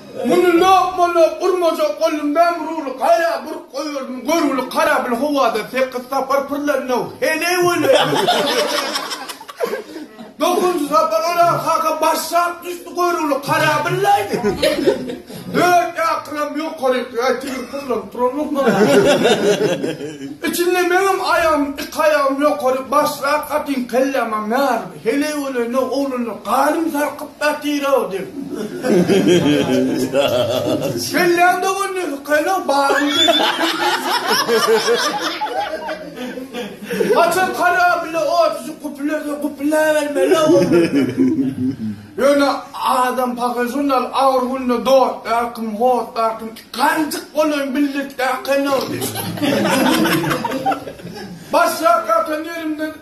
Muny lop-molop urmajak boldum, men ruly gaýra burup goýberdim, görgüli karabyl howada sekiz sapar pyrlandy, heleý weli. Dokuzynjy sapar Oraz kaka başlap düşdi, görgüli karabyllaýdy. Dört ýakylam ýokaryk, aý tigir pyrlanyp duranok maňa. Içinde meňem aýagym, iki aýagym ýokaryk başlap gatyn kellämem ýaryldy. Heleý welin oglanlar ganym sarkyp ýatyr-ow diýip. Kelläň dogan nesi kelo baryň diýip. Haçan karabile ot düşüp güpülese güpüläbermeli-ow. Ýöne adam pahyr şonda agyr günde dostlar kim, hossar kim, ganjyk bolaýyn billetde kelo diýip. Başlap ýatan ýerimden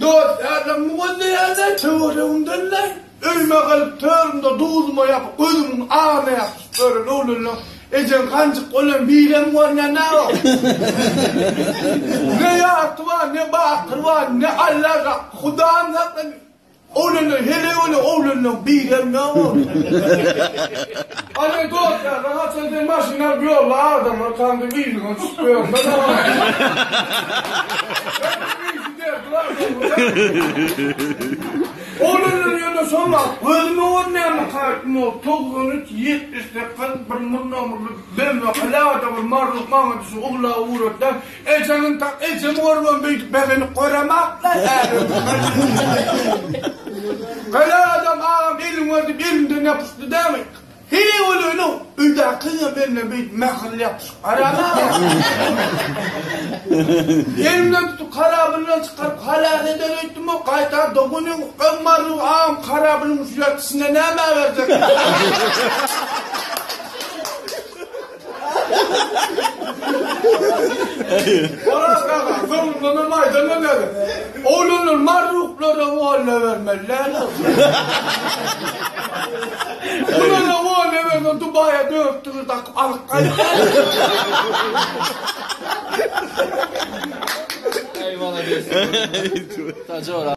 Dost ýardamymy gözleýärler, töweregimdenler. Öýüme gelip törümde duzuma ýapyp, gözümiň agyna ýapyşyp ýören oglanlar, Ejeň ganjyk bolan birem görnenok. Ne ýarty bar, ne batyr bar, ne Alla, Hudam saklasyn. Oglanlar heleý bolan oglanlaň birem ýok. Ana dost ýa-da haçan sen maşyn alyp ýolda adamlar tandy yzyňa düşüp ýörme. Oglanlar ýöne şol wagt gözüme görünýärmi kartym ol 93 78 bir murnamurly BMW hala-da bir marluk maňa düşüp uglap ugratdy. Ejemin tak ejemi görübem beýdip begenip göremakla ärim. Gelen adam agam elin berdi elimden ýapyşdy dämi? Heleý bolaýyn-ow, öýdäkiňem elinden beýdip mähirli ýapyşyp garama. Elimden tutup karabyndan çykaryp halas eder öýtdüm-ow, gaýta doganyň öň agam karabynyň şu ýatyşyna nämä berjek? Oraz aga, soňundanam aýdan bolýar. Oglanlar marruklara walla bermeli däl. Bulara walla bersen Dubaýa dört tigir dakyp alyp gaýtýar. Eý malades. Tajora.